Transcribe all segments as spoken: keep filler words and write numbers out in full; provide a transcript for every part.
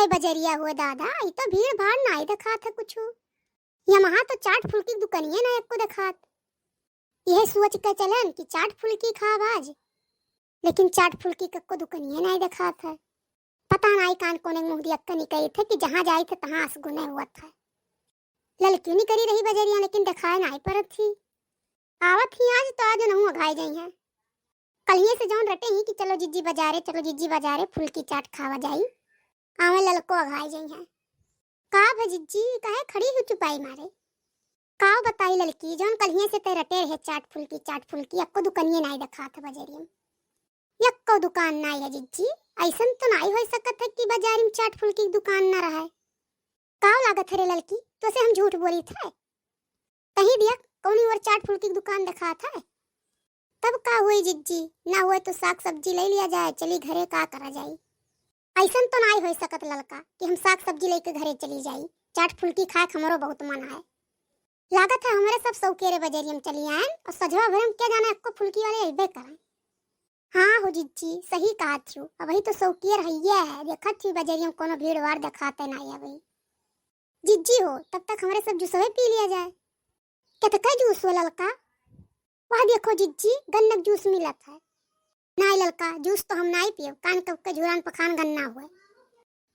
ए बजरिया हुए दादा, ई तो भीड़ भाड़ नाई देखात है कुछु। यमहा तो चाट फुल्की के दुकनिये ना एक्को देखात। यह सोच के चलन कि चाट फुल्की खाब आज, लेकिन चाट फुल्की के एक्को दुकनिये नाई देखात है। पता नाई कान कोने मुँह दिया के निकरी थे कि जहाँ जाई थे तहाँ असगुने हुआ था। ललकी निकरी रही बजरिया, लेकिन देखाए नाई परत थी। आवत ही आज तो आज नहूँ अघाई जाई हैं। कलिये से जौन रटे ही कि चलो जिज्जी बजारे, चलो जिज्जी बजारे, फुल्की चाट खावा जाई। आवे ललको अघाई जाई हैं। का भे जिज्जी, काहे खड़ी हो चुपाई मारे? का बताई ललकी, जौन कलिये से ते रटे रहे चाट फुल्की, चाट फुल्की, अक्को दुकनिये नाई देखात बजरिया में। यक्को दुकान नाई है जिज्जी, ऐसन तो नाई हो सकत है कि बजारी में चाट फुल्की की दुकान ना रहे। का लागत है रे ललकी, तोसे हम झूठ बोली थे? कहीं दिया कौनी ओर चाट फुल्की की दुकान देखात है? तब का हुई जिज्जी, ना हुए तो साग सब्जी ले लिया जाए, चली घरे, का करा जाई। ऐसन तो नाई हो सकत ललका कि हम साग सब्जी लेके घरे चली जाई। चाट फुल्की खाए के हमरो बहुत मन है। लागत है हमरे सब सौकेरे बजरिया में चली आयन और सजवा भरे में क्या जाने एक्को फुल्की वाले अइबे करन। हाँ हो जिज्जी, सही कहत हो, अबही तो सौकेर हइये है, देखत ही बजरिया में कोनो भीड़ भाड़ देखाते नाई अबही। जिज्जी हो, तब तक हमरे सब जूसवे पी लिया जाए। केतके जूस हो ललका? वह देखो जिज्जी, गन्ना के जूस मिलत है। नाई ललका, जूस तो हम नाई पियब, कान कब के झुरान पखान गन्ना हुए।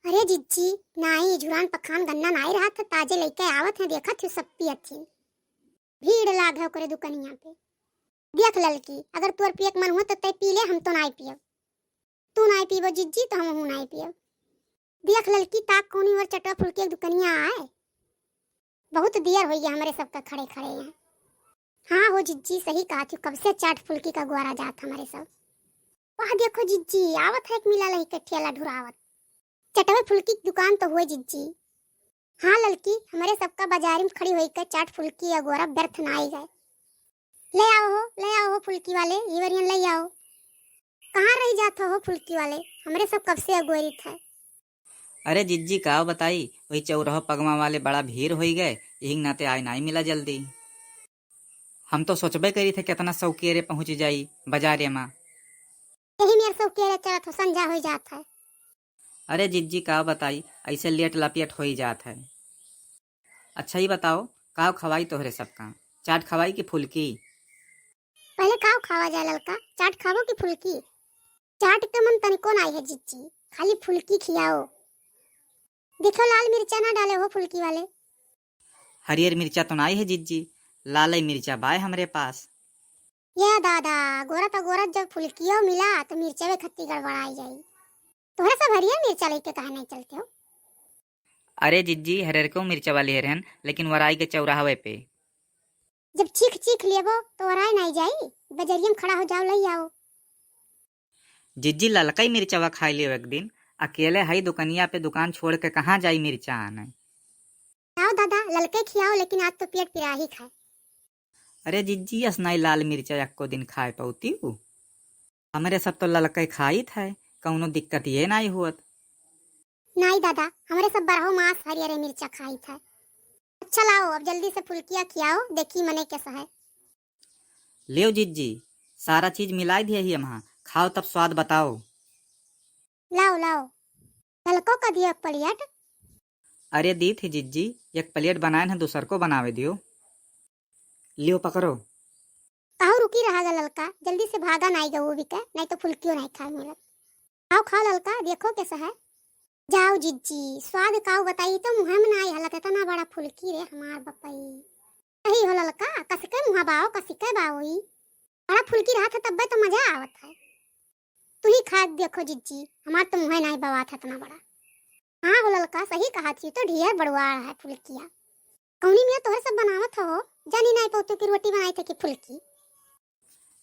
अरे जिज्जी, नाई, झुरान पखान गन्ना नाई रहत है, ताजे लइके आवत हैं, देखत ही सब पियत ही। भीड़ लाग है ओकरे दुकनिया पे। देख ललकी, अगर तोर पिए के मन हुआ तो तय पी ले, हम तो नाई पियब। तू नाई पीबो जिज्जी तो हमहू नाई पियब। देख ललकी, ताक कौनी ओर चटवा फुल्की के दुकनिया आए। बहुत देर होइया हमरे सबका खड़े खड़े हैं। हाँ हो जिज्जी, सही कहत हो, कब से चाट फुल्की का ग्वारा जात हमरे सब। वह देखो जिज्जी, आवत है एक मिला लही के ठेला ढुरावत। चटवे फुल्की की दुकान तो हुए जिज्जी। हाँ ललकी, हमरे सबका बजारी में खड़ी होई के चाट फुल्की अगोरा व्यर्थ ना आई गए। ले आओ हो, ले आओ हो फुल्की वाले, ये वरियन ले आओ। कहाँ रही जात हो फुल्की वाले, हमरे सब कब से अगोरित है। अरे जिज्जी, का बताई, वही चौराहा पगमा वाले बड़ा भीड़ होई गए, यही नाते आय नाई मिला जल्दी। हम तो सोचबे करी थे कितना सौकेरे पहुँच जाई बजारे मा। यही मेर सौकेरे चलत हो, संझा हो जात है। अरे जिज्जी, का बताई, ऐसे लेट लपेट होई जात है। अच्छा, ई बताओ, काव खवाई तोहरे सबका, चाट खवाई कि फुल्की? पहले काव खावा जाए ललका, चाट खाबो कि फुल्की? चाट के मन तनिको नाई है जिज्जी, खाली फुल्की खियाओ। देखो, लाल मिर्चा ना डाले हो फुल्की वाले। हरियर मिर्चा तो नाई है जिज्जी, लालई मिर्चा बाय हमरे पास। ये दादा, गोरत गोरत जब फुल्कियो मिला तो मिर्चवे खत्ती गड़बड़ाई जाई। तोहरे सब हरियर मिर्चा लेके काहे नहीं चलते हो? अरे जिज्जी, हरियर को मिर्चा वाली रहन, लेकिन वराई के चौराहवे पे। जब चीख चीख लेबो तो वराई नहीं जाई, बजरिया में खड़ा हो जाओ, लई आओ। जिज्जी, ललकई मिर्चवा खाई लियो एक दिन, अकेले हई दुकनिया पे, दुकान छोड़ के कहाँ जाई मिर्चा आने? आओ दादा, ललके खियाओ, लेकिन आज तो पेट पिराही खाए। अरे जिज्जी, अस नाई लाल मिर्चा एक्को दिन खाए पौती हूँ। हमरे सब तो ललके खाइत है, कौनो दिक्कत ये नाई हुअत। नाई दादा, हमरे सब बरहो मास हरियरे मिर्चा खाइत है। अच्छा लाओ, अब जल्दी से फुल्किया खियाओ, देखी मने कैसा है। लेव जिज्जी, सारा चीज मिलाई दिए ही हम, खाओ तब स्वाद बताओ। लाओ, लाओ। ललको का दियो एक प्लेट? अरे दी थी जिज्जी, एक प्लेट बनाए हैं, दूसर को बनावे दियो। लियो पकड़ो। काहू रुकी रहा गा ललका, जल्दी से भागा नाई गऊ बिके, नहीं तो फुल्कियो नहीं खाए मिलत। खाओ, खाओ ललका, देखो कैसा है। जाओ जिज्जी, स्वाद काऊ बताई तो मुँह में नाई हलत, इतना बड़ा फुल्की रे हमार बपई। सही हो ललका, कसके मुँहा बाओ, कसिके बाओ ई। बड़ा फुल्की रहत है तब्बे तो मजा आवत है। तू ही खा देखो जिज्जी, हमार तो मुँहे नाई बवात है इतना बड़ा। हाँ हो ललका, सही कहा थी, तो ढेर बड़ुआ है फुल्किया। कौनी मियाँ तोहरे सब बनावत हो, जानी नाई पौतू की रोटी बनाई थे कि फुल्की।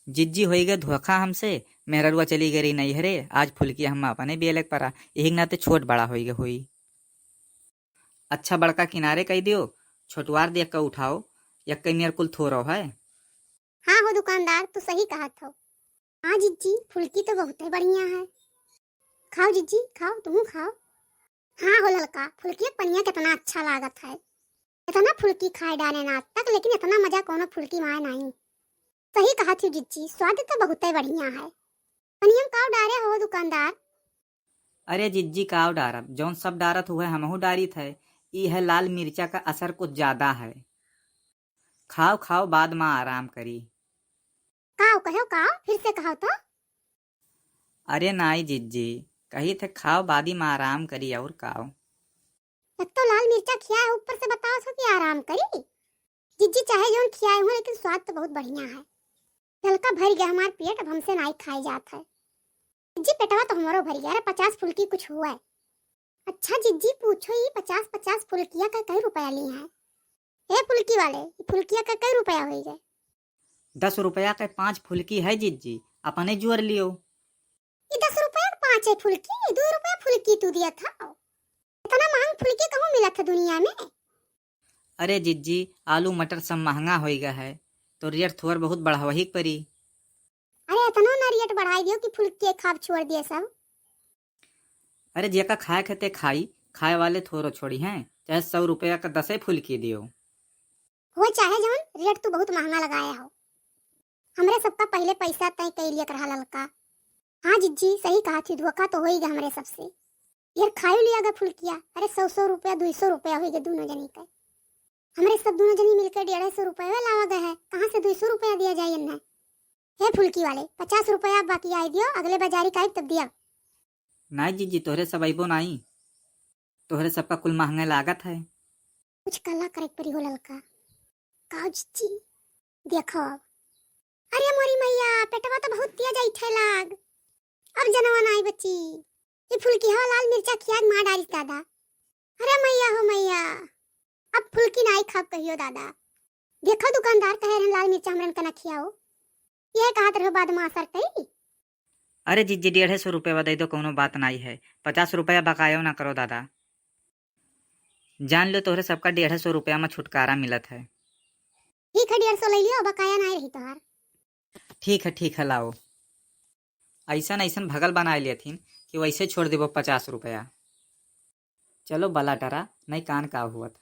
जिज्जी होई गए धोखा हमसे, मेहररुआ चली गई रही नैहरे, आज फुल्की हम अपने बेलक परा, यही नाते छोट बड़ा होई गए होई। अच्छा बड़का किनारे कई दियो, छोटवार देख के उठाओ, यक्के मेर कुल थोरो है। हाँ हो दुकानदार, तू सही कहत हो। हाँ जिज्जी, फुल्की तो बहुते बढ़िया है। खाओ जिज्जी, खाओ, तुहूँ खाओ। हाँ हो ललका, फुल्की के पनिया कितना अच्छा लागत है। इतना फुल्की खाए डाले ना आज तक, लेकिन इतना मजा कोनो फुल्की माए नहीं। सही कहा थी जिज्जी, स्वाद तो बहुते बढ़िया है। पनिया में काव डारे हो दुकानदार? अरे जिज्जी, काव डारब, जौन सब डारत हुए हमहू डारित है। ई है लाल मिर्चा का असर कुछ ज्यादा है। खाव खाव, बाद मा आराम करी। काव कहो काव, फिर से कहो तो। अरे नाई जिज्जी, कही थे खाव बादी मा आराम करी और काव। एक तो लाल मिर्चा खिया है, ऊपर से बताओ छो कि आराम करी। जिज्जी चाहे जौन खियाए हो, लेकिन स्वाद तो बहुत बढ़िया है। ललका भर गया हमार पेट, अब हमसे नाई खाए जात है। जिज्जी पेटवा तो हमारो भर गया। अरे पचास फुल्की कुछ हुआ है। अच्छा जिज्जी पूछो, ई पचास पचास फुल्किया का कई रुपया ली है? ए फुल्की वाले, ई फुल्किया का कई रुपया होई गए? दस रुपया के पाँच फुल्की है जिज्जी, अपने जोर लियो। ई दस रुपया के पाँच है फुल्की, दो रुपया फुल्की तू दिया था। इतना महंग फुल्की कहूँ मिला था दुनिया में? अरे जिज्जी, आलू मटर सब महंगा होई गया है, तो रेट थोड़ बहुत बढ़ावही के परी। अरे इतनो ना रेट बढ़ाई दियो कि फुल्की खाब छोड़ दिए सब। अरे जेका खाए के ते खाई, खाए वाले थोड़ो छोड़ी हैं, चाहे सौ रुपया का दसे फुल्की दियो। हो चाहे जौन, रेट तू बहुत महंगा लगाया हो। हमरे सबका पहले पैसा तय कई लियत रहा ललका। हाँ जिज्जी, सही कहा थी, धोखा तो होई गया हमरे सबसे। यार खायु लिया गया फुल्किया, अरे सौ सौ रुपया, दुई सौ रुपया होई गए दोनों जनी के। हमरे सब दोनों जनी मिलकर डेढ़ सौ रुपया लावा गए है, कहाँ से दुई सौ रुपया दिया जाए इन्हें? हे फुल्की वाले, पचास रुपया बाकी आई दियो, अगले बाजारी का आइब तब दिया। नाई जिज्जी, तोहरे सब अइबो नाई, तोहरे सबका कुल महंगे लागत है। कुछ कला करे के परी हो ललका। काव जिज्जी, देखो अब। अरे मोरी मैया, पेटवा तो बहुत तेज आई थे लाग। अब जनवा नाई बची। ये फुल्की हवा लाल मिर्चा खिया के मार डालिस दादा। अरे मैया हो मैया, अब फुल्की नाई खाब कहियो दादा। देखो दुकानदार कहे रहन लाल मिर्चा हमरन का ना खियाओ। यह कहत रहो बाद में असर करी। अरे जिज्जी, डेढ़े सौ रुपया दे दो, कौनो बात नाई है। पचास रुपया बकायो ना करो दादा। जान लो तोहरे सबका डेढ़े सौ रुपया में छुटकारा मिलत है। ठीक है, डेढ़ सौ ले लियो, बकाया नाई रही तोहार। ठीक है, ठीक है, लाओ। ऐसन ऐसन भगल बनाए लेथिन कि वैसे छोड़ देबो पचास रुपया। चलो बला टरा, नहीं कान का हुअत।